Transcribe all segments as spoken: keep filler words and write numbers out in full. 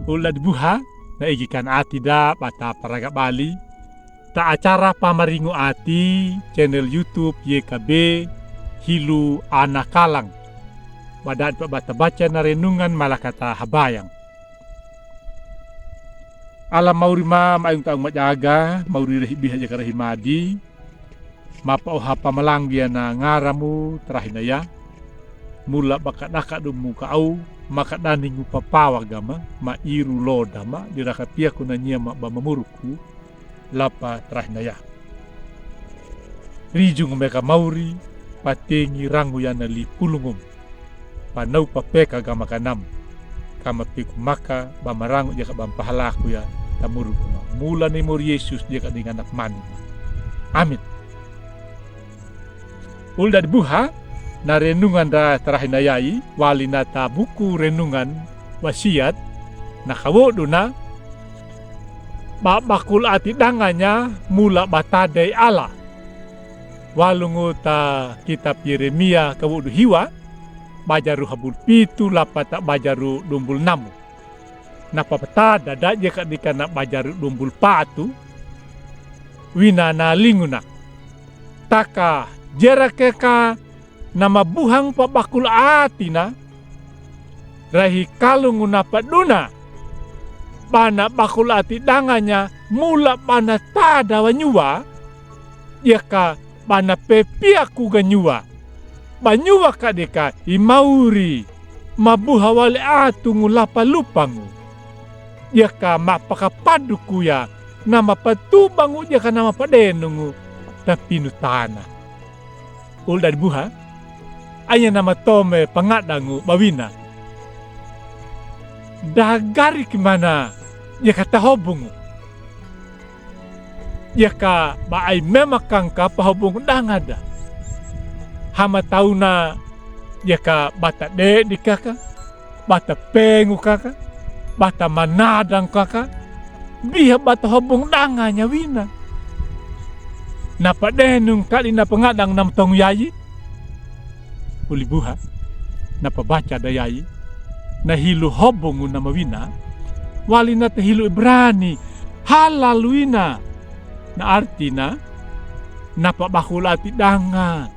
Ulda' di buha, na igi kan ati da ba ta paraga bali ta acara Pamaringu Ati, channel YouTube Y K B, Hilu Ana Kalang. Ba da'di pa ba ta baca na renungan malakata habayang. Ala mauri ma, ma aing ta aung majaga, mauri rahi biha jaga rahi madi. Mapa oha pamalanggi ana ngaramu tarahi na ya. Mula ba kadaka du muka au, maka daningu papawa gama, ma iru loda ma, diraka piaku na nyama ba mamuruku, lapa tarahi na ya. Rijungu meka mauri, patengi rangu yana lipulungum. Panau papeka gama kanam. Kama piku maka ba marangu jaka ba mpahalaku ya tamuru kuma. Mula ni mori Yesus jaka di nganak mani. Amin. Ulda' di buha, na renungan da tarahi na yai, wali na ta buku renungan wasiat, na kawodu na, ba bakul ati danganya mula ba tadai Allah. Walungu ta kitab Yeremia kawodu hiwa, bajaru habul pitu lapa ta bajaru dumbul namu. Na papatada da jeka dika na bajaru dumbul patu, wina na linguna. Taka jera keka na mabuhang pa bakul ati na, rahi kalungu na paduna, ba na bakul ati danganya mula ba na tada wanyua, jeka ba na pepiaku ganyua. Banyua kadika i mauri, mabuha wali atungu lapa lupangu. Jeka mapakapaduku ya, na mapatubangu jeka na mapadenungu, tapinu tana. Ulda' di buha, anya na matome pangadangu bawina. Dagariki mana jeka tahobungu. Jeka ba ai memakangka pahobung danga da. Hama tauna jeka ba ta dedi kaka, ba ta pengu kaka, ba ta manadang kaka, biha ba ta hobung danganya wina. Na padenung kali na pangadang na mtong yayi. Uli buha, na pabaca da yayi, na hilu hobungu na mawina, wali na ta hilu Ibrani, halal wina. Na artina, na pabakul ati danga,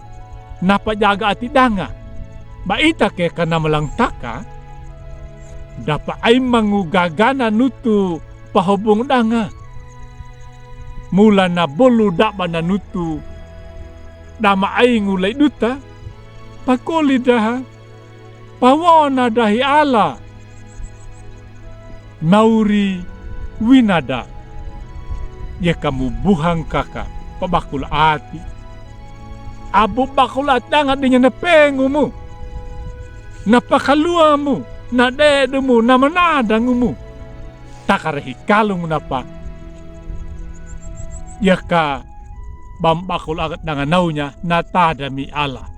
na pajaga ati danga. Ba ita keka na malangtaka, da pa ai mangu gagana nutu pahobung danga. Mula na bolu daba na nutu, da ma ai ngu lai duta, pakoli daha, pawona dahi Allah. Mauri wina da. Jeka mu buhang kaka, pabakul ati. Abu bakul ati danga dinya na pengumu. Na pakaluamu, na dedumu, na manadangumu. Taka rahi kalungu na pa. Jeka ba mbakul ati danga naunya, na tada mi Allah.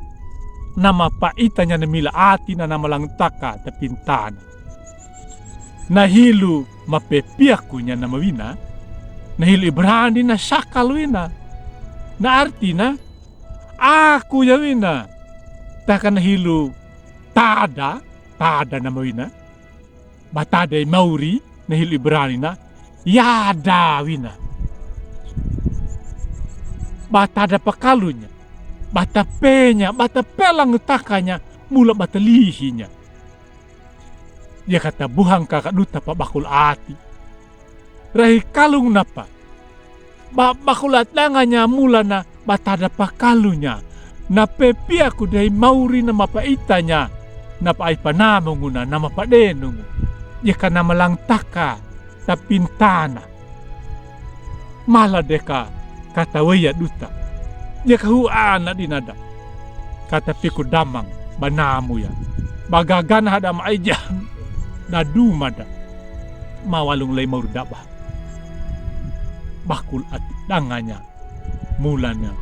Na mapaitanya na mila ati na, na malangtaka tapintana. Na hilu mapepiakunya na mawina, na hilu Ibrani na sakal wina. Na artina, aku ya wina. Taka na hilu tada, tada na mawina. Ba tada i mauri, na hilu Ibrani na, yada wina. Ba tada pakalunya, ba ta penya, ba ta pelangtakanya, mula ba ta lihinya. Jeka ta buhang kaka duta pabakul ati. Rahi kalung na pa. Ba bakul ati danganya mula na ba tada pakalunya. Na pepiaku dahi mauri na mapaitanya. Na pa ai panamungu na, na mapadenungu. Jeka na malangtaka tapintana. Mala deka kata weya duta. Jeka hu ana dina da. Kata piku damang, ba namu ya. Ba gagana hada ma ai jam. Da duma da. Ma walung lai mauri daba. Bakul ati danganya. Mula na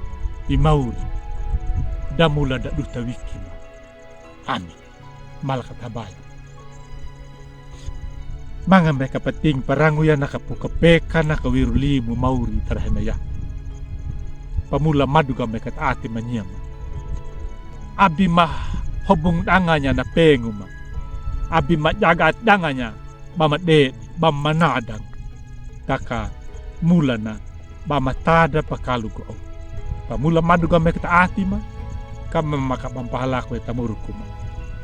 i mauri. Da mula da duta wiki ma. Amin. Malaka tabaya. Manga meka pating parangu ya na kapuka peka na kawiru limu mauri tarahe na ya. Pamula maduga meka ta ati manyama. Abi ma hobung danganya na pengu ma. Abi ma jaga ati danganya. Ba ma dede, ba ma nadang. Ka ka mulana, ba ma tadra pa kalogo aw. Ba mula madu ga meketa ati ma, ka ma maka ba mpahalako e tamoruku ma.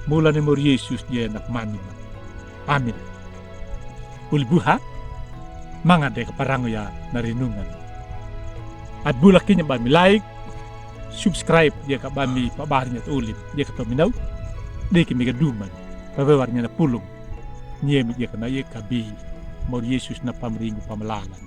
Mula ni mori Yesus dia na mani ma. Amin. Uli buha, manga de ka parango ya na rinungan. Ati bula kinya ba mi like, subscribe dia ka ba mi pabaringa to uli, dia ka to mi nau, dia ki mi ga duman, pa wewaringa na pulung. Nyemi dia ka na ye ka bi, mori Yesus na pamringu pamalalan.